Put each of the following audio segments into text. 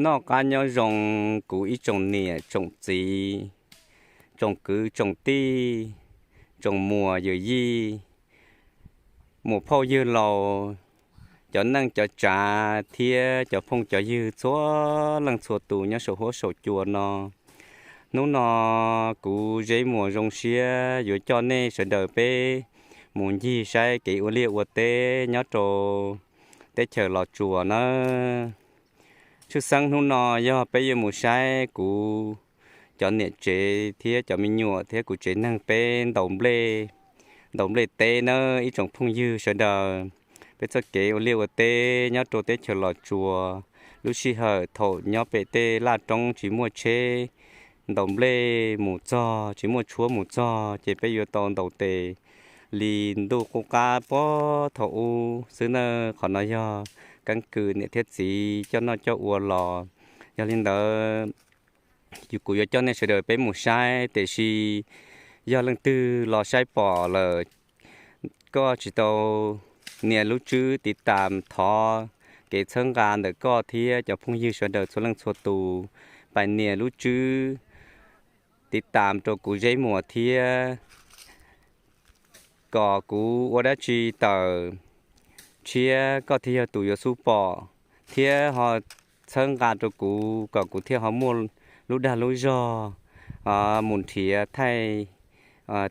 Noj qab nyob zoo kuv ib tsoom niam tsoom txiv, tsoom kwv tsoom tij, tsoom muam yawm yij, muam phauj yawg laus, cov neej cov tsav thiab cov phooj cov ywg txhua leej txhua tus nyob saum huab saum cua no. Hnub no kuv Zeb Muas zoo siab yuav coj nej sawv daws peb mus ncig saib kev ua liaj ua teb nyob rau teb chaws Los Tsuas nawb. Tshwj xeeb hnub no yog peb yuav mus saib kuv cov niam tsev thiab cov me nyuam thiab kuv tsev neeg peb ntaus nplej, ntaus nplej teb nawb ib tsoom phooj ywg sawv daws. Peb txoj kev ua liaj ua teb nyob rau teb chaws Los Tsuas, lub sij hawm thaum nyob pem tej laj roob tsis muaj tsheb ntaus nplej mus txog, tsis muaj tshuab mus txog, ces peb yuav tau ntaus tes li ntuj qub qab puag thaum ub xwb na. Qhov no yog keeb kwm niam thiab txiv coj noj coj ua los. Yog li ntawd, kuv yuav coj nej sawv daws peb mus saib, tiam sis yog leej twg los saib pom lawm, koj tsis tau nias lub tswb tiv tam, thov kev txhawb nqa ntawm koj thiab cov phooj ywg sawv daws txhua leej txhua tus pab nias lub tswb tiv tam rau kuv Zeb Muas thiab, kom kuv ua dab tsi tawm tshiab koj thiaj yog tus yuav xub pom, thiab ho txhawb nqa rau kuv kom kuv thiaj ho muaj lub dag lub zog mus nrhiav thaij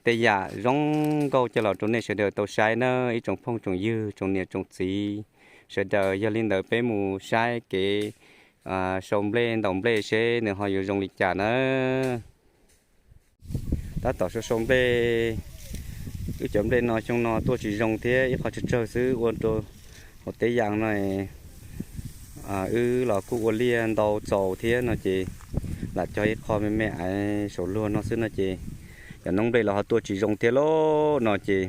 tej yam zoo nkauj coj los rau nej sawv daws tau saib nawb ib tsoom phooj tsoom ywg tsoom niam tsoom txiv sawv daws. Yog li ntawd peb mus saib kev sau nplej ntaus nplej seb nws ho yuav zoo li cas nawb. Tab tom sau sau nplej, wb cov nplej no xyoo no tuaj tsis zoo thiab ib qho tsawg tsawg xwb ua rau hauv teb yas no wb los kuj ua liaj ntau txaus thiab no ces lam cog ib qho me me aiv saum luag no xwb no ces cov noob nplej los ho tuaj tsis zoo thiab lauj no ces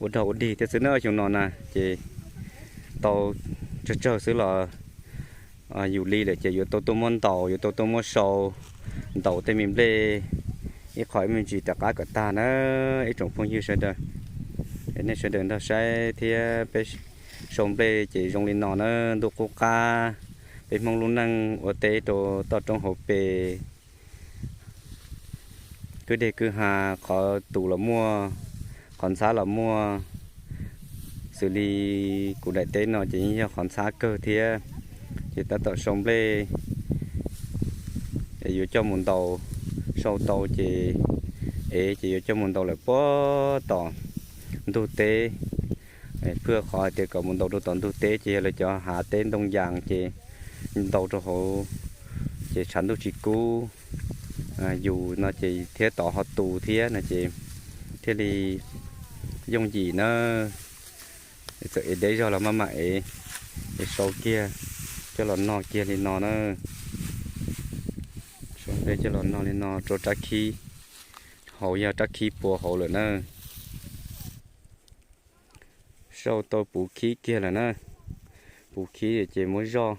ua dog ua dig thiab xwb na xyoo no na ces tau tsawg tsawg xwb los yus li lawm ces yuav tau tuaj muab ntaus, yuav tau tuaj muab sau ntaus tej me nplej ib qho ib me ntsis rov qab kom tag na ib tsoom phooj ywg sawv daws. Nej sawv daws nrog saib thiab peb sau nplej ces zoo li no na, ntuj qub qab, peb Hmoob lub neej ua teb rau toj roob hauv pes, kwj deg kwj ha, qhov tus los muaj, qhov ntxhab los muaj, xws li kuv daim teb no ces yeej yog qhov ntxhab kawg thiab. Ces tab tom sau nplej es yuav coj mus ntaus, sau tau ces ev ces yuav coj mus ntaus lawm puag tom ntug teb. Phwj qhov hais tias kom mus ntaus rau tom ntug teb ces yog lawv cov hav teb ntoo yas ces ntaus rau hauv ces tshav ntuj tsis kub yus no ces thiab tod ho tu thiab no ces thiaj li yooj yim na. Txawm ev deb zog los maj mam ev, es sau kiag coj los no kiag li no na. Sau nplej coj los no li no rau rab khib, hauv yog rab khib puas hauv lawm na. Sau tau puv khib kiag lawm na, puv khib ces muab zoj,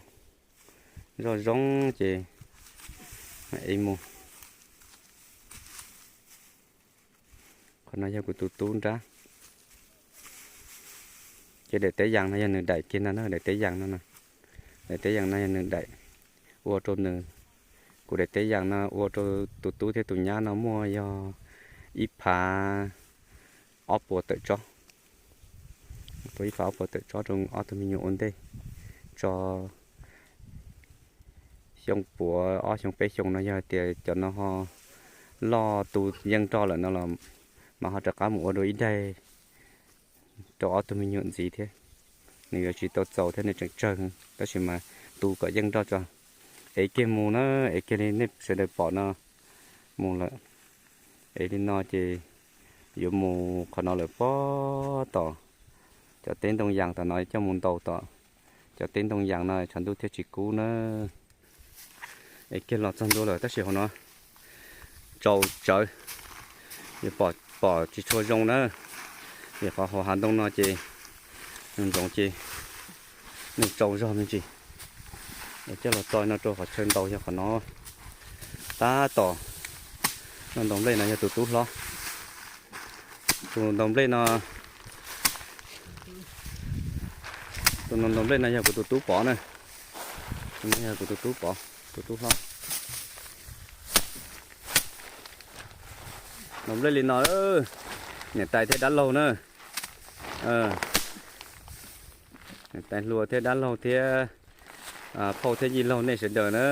zoj zoo ces ev mus. Qhov no yog kuv tus tub nrab. Ces daim teb yas no yog nws daim kiag no na, daim teb yas no, daim teb yas no yog nws daim, ua rau nws, kuv daim teb yas no ua rau tus tub thiab tus nyab no muaj yog ib phav ob puas tawm tsob, ua ib phav ob puas tawm tsob rau ob tug me nyuam ua ntej tso. Xyoo puav ob xyoo peb xyoo no yog hais tias cov no ho loj tu yeej roj lawm no los mas ho rov qab mus ua dua ib daig rau ob tug me nyuam ntxiv thiab. Nws yuav tsis tau txaus thiab nws tseem tsawg, tab sis mas tu kom yeej roj tso. Ev kiag mus na, ev kiag li nej sawv daws pom no mus lawm. Ev li no ces yuav mus qhov no lawm puag tom cov teb ntoo yas tom no coj mus ntaus tom cov teb ntoo yas no tshav ntuj thiaj tsis kub na. Es kiag los txog ntua lawm tab sis hauv no tsaus tsawv, yuav pom tsis tshua zoo na, vim qhov hauv hav ntoo no ces nws ntxoov ces nws tsaus zog me ntsis. Coj los tso no rau qhov chaw ntaus yog qhov no. Tab tom no ntaus nplej no yog tus tub hlob, tus ntaus nplej no, tus ntaus nplej no yog kuv tus tub Pov na. Yog kuv tus tub pov, tus tub hlob. Ntaus nplej li no, niam tais thiab dab laug na. Niam tais hluas thiab dab laug thiab phauj thiab yij laug nej sawv daws na.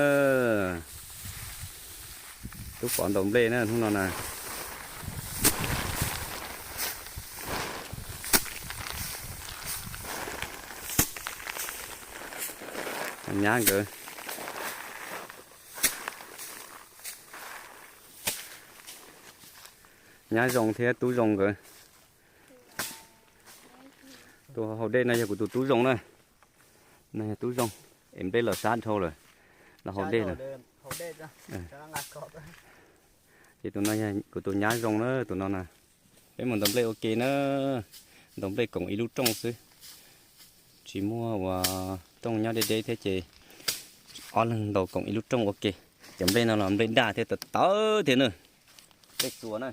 Tub pov ntaus nplej na hnub no na. Nyab nkawd, nyab zoo thiab tub zoo nkawd. Tus haus dej no yog kuv tus tub zoo na. No yog tub zoo, es nplej los sab dhau lawm, los haus dej lawm. Ces tus no yog kuv tus nyab zoo na, tus no na. Peb mus ntaus nplej ua ke na, ntaus nplej koom ib lub rooj xwb. Tsis muaj uas rooj nyob deb deb thiab ces ob leeg ntaus koom ib lub rooj ua ke. Cov nplej no los nplej daj thiab tawv tawv thiab na. Nplej txuas na.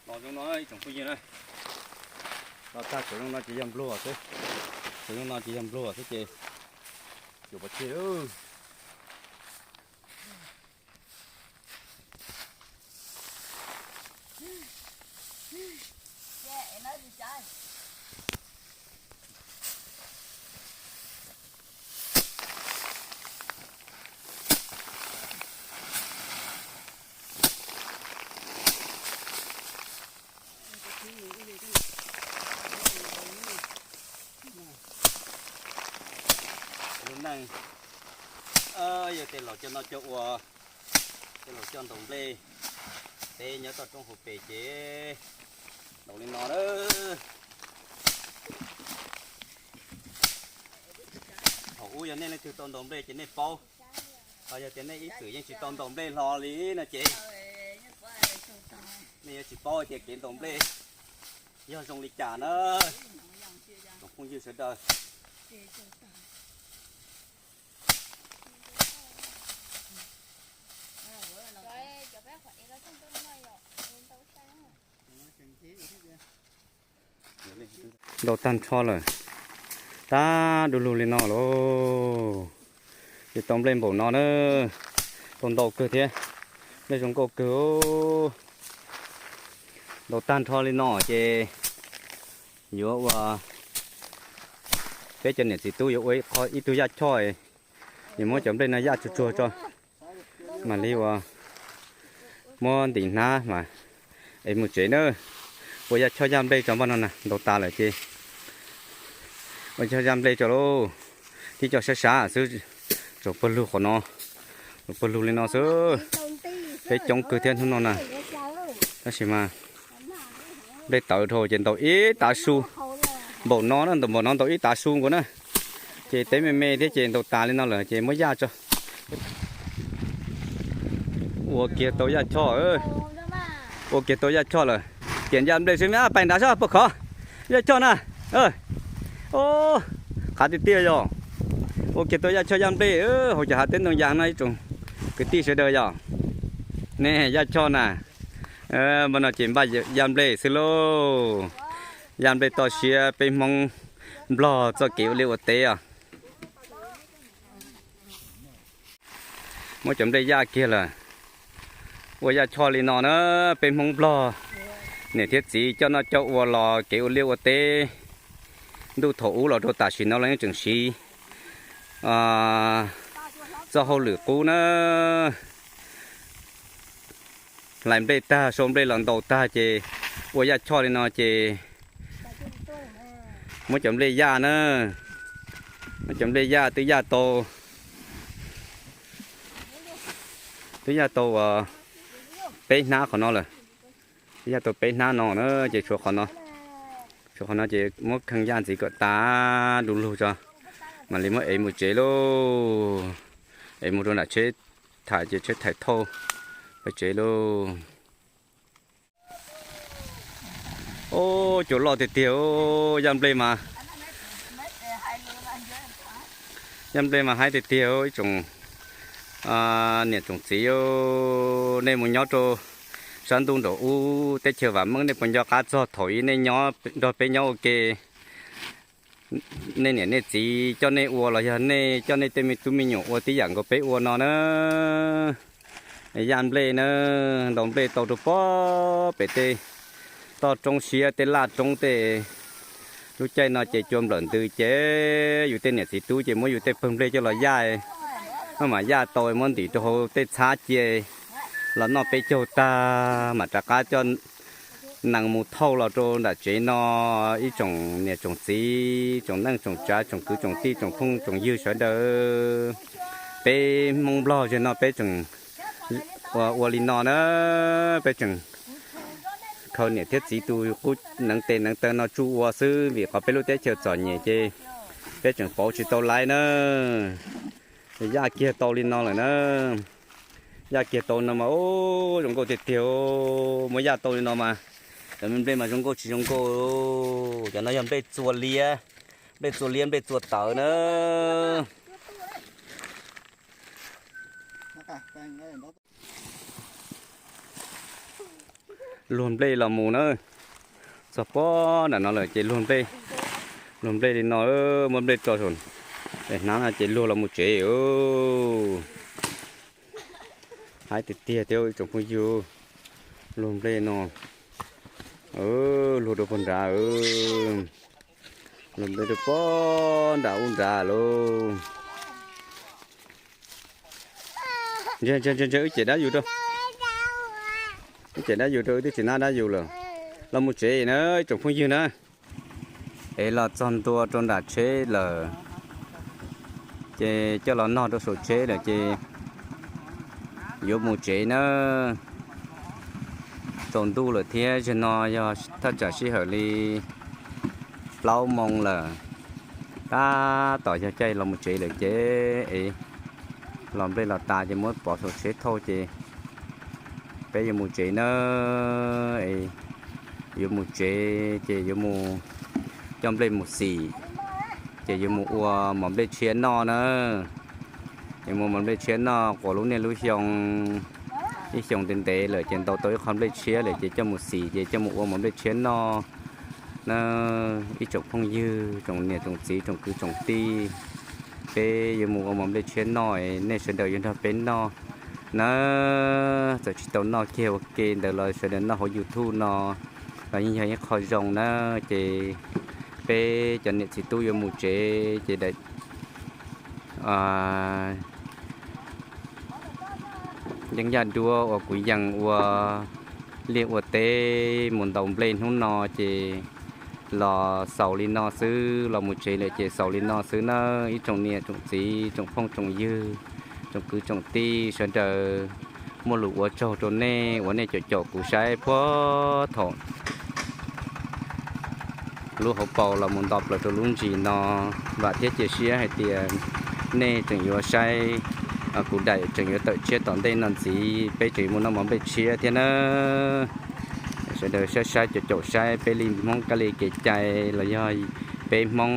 Los zoo no ib tsoom phooj ywg na. Los tag tsoom zoo no ces yog npluag xwb. Tsoom zoo no ces yog npluag xwb ces yuav pov tseg. Lub neej yog tej laus coj noj coj ua, tej laus coj ntaus nplej, peb nyob toj roob hauv pes ces ntaus li no na. Thaum ub yog nej leej twg tau ntaus nplej ces nej paub, ho yog tias nej ib txwm yeej tsis tau ntaus nplej hlo li no ces nej yuav tsis paub tias kev ntaus nplej yog zoo li cas na. Tsoom phooj ywg sawv daws, ntaus tag nrho lawm, tab du lug li no lauj. Ces tau nplej npaum no na, tau ntau kawg thiab, nplej zoo nkauj kawg. Ntaus tag nrho li no ces yuav ua, peb cov niam txiv tub yuav ua ib qho ib tug yaj choj, yuav muab cov nplej no yaj tsuag tsuag tso, mam li ua muab ntim hnab mas es mus tsev na. Ua yaj choj yaj nplej tso npaj no na, ntaus tas lawm ces ua yaj choj yaj nplej tso lauj. Tib co sab sab xwb, tsuas pawg lug qhov no, pawg lug li no xwb. Peb coob kawg thiab hnub no na, tab sis mas nplej tawv dhau ces ntaus ib tav su. Npaum no na, ntaus npaum no ntaus ib tav su nkaus na. Ces tev me me thiab ces ntaus tas li no lawm ces muab yaj tso. Ua kiag tau yaj choj, ua kiag tau yaj choj lawm. Tiam yaj nplej xwb mas pais nrad soj puas khov. Yaj choj na. Qhav tiag tiag yog. Ua kiag tau yaj choj yaj nplej hauv cov hav teb ntoo yas no ib tsoom kwv tij sawv daws yog. Ne yaj choj na. Npaj no ces npaj yaj nplej xwb lauj. Yaj nplej toj siab peb Hmoob Nplog txoj kev ua liaj ua teb os. Muab cov nplej yaj kiag lawm. Ua yaj choj li no na, peb Hmoob Nplog niam thiab txiv coj noj coj ua los kev ua liaj ua teb ntuj thaum ub los rau tam sim no los yeej tseem siv txoj hauj lwm qub na. Hlais nplej tag, sau nplej los ntaus tag ces ua yaj choj li no ces muab cov nplej yaj na, muab cov nplej yaj twb yaj tau, twb yaj tau peb hnab qhov no lawm, twb yaj tau peb hnab no na ces tshuav qhov no, tshuav qhov no ces muab kheej yaj ntxiv kom tas du lug tso, mam li muab ev mus tsev lauj, ev mus rau nram tsheb, tham ces tsheb thauj pem tsev lauj. Ub, cua loj tiag tiag, yaj nplej mas, yaj nplej mas haib tiag tiag ib tsoom niam tsoom txiv, nej mus nyob rau sab ntuj nraum ub teb chaws vam meej nej puas nco qab txog thaum ub nej nyob nrog peb nyob ua ke, nej niam nej txiv coj nej ua los yog nej coj nej tej me tub me nyuam ua tib yam nkaus peb ua no na. Yaj nplej na, ntaus nplej tau rau pob pem tej toj roob siab tej laj roob tej. Lub caij no ces cua nplawm ntws ces yus tej niam txiv tub ces muab yus tej pawg nplej coj los yaj, maj mam yaj tau muab ntim rau hauv tej txhab cia los noj peb caug tag mam rov qab coj nees mus thauj los rau nram tsev no. Ib tsoom niam tsoom txiv, tsoom neej tsoom tsav, tsoom kwv tsoom tij, tsoom phooj tsoom ywg sawv daws, peb Hmoob Nplog zem no peb tseem ua li no na, peb tseem khaws niam thiab txiv tus qub neev tes neev taw no tsuj ua xwb vim qhov peb lub teb chaws txom nyem ces peb tseem pauv tsis tau laiv na. Yaj kiag tau li no lawm na, yaj kiag tau no mas zoo nkauj tiag tiag, muab yaj tau li no mas cov me nplej mas zoo nkauj tsis zoo nkauj. Cov no yog nplej txua liab, nplej txua liab nplej txua tawv na. Luag nplej los mus na, txog pob nram no lawm ces luag nplej, luag nplej li no, muab nplej tso saum hnab no ces luag los mus tsev. Haib tiag tiag thiab ib tsoom phooj ywg, luag nplej no, luag rau puag nrad, luag nplej rau pob nram ub nrad lauj. Ntsia ntsia ntsia, wb cem dab yus rau, wb cem dab yus rau, wb twb tsis nab dab yus lawm. Los mus tsev na ib tsoom phooj ywg na. Es los txog ntua rau nram tsheb lawm, ces coj los nog rau saum tsheb lawm ces yuav mus tsev na. Tsaus ntuj lawm thiab, zaum no yog thaj tsam sij hawm li plaub moo lawm, tab tom yog caij los mus tsev lawm ces es los nplej los tas ces muab pov saum tsheb thauj ces peb yuav mus tsev na. Es yuav mus tsev ces yuav mus coj nplej mus xim, ces yuav mus ua mov nplej tshiab noj na. Yuav mus mov nplej tshiab noj quas lub niaj lub xyoo, ib xyoo ntev ntev lawm ces ntaus tau ib qho nplej tshiab lawm ces coj mus xim ces coj mus ua mov nplej tshiab noj na. Ib tsoom phooj ywg, tsoom niam tsoom txiv, tsoom kwv tsoom tij, peb yuav mus ua mov nplej tshiab noj, nej sawv daws yuav nrog peb noj na. Txawm tsis tau noj kiag ua ke ntawd los sawv daws noj hauv YouTube no los yeej yog ib qho zoo na. Ces peb cov niam txiv tub yuav mus tsev ces yeeb yaj duab uas kuv yees ua liaj ua teb mus ntaus nplej hnub no ces los xaus li no xwb, los mus tsev lawm ces xaus li no xwb na. Ib tsoom niam tsoom txiv, tsoom phooj tsoom ywg, tsoom kwv tsoom tij sawv daws, muaj lus ua tsaug rau nej uas nej caum caum kuv saib puag thaum lub hauv paus los mus nto plaws rau lub ntsis no. Vam thiab cia siab hais tias nej tseem yuav saib kuv daim tseem yuav tawm tshiab tom ntej no ntxiv, peb tseem yuav mus noj mov nplej tshiab thiab na. Sawv daws saib saib caum caum saib peb li Hmoob kab li kev cai los yog peb Hmoob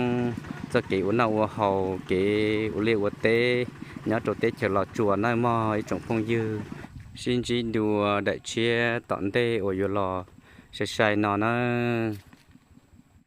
txoj kev ua noj ua haus, kev ua liaj ua teb nyob rau teb chaws Los Tsuas na mog ib tsoom phooj ywg. Sib ntsib dua daim tshiab tom ntej uas yuav los sai sai no na.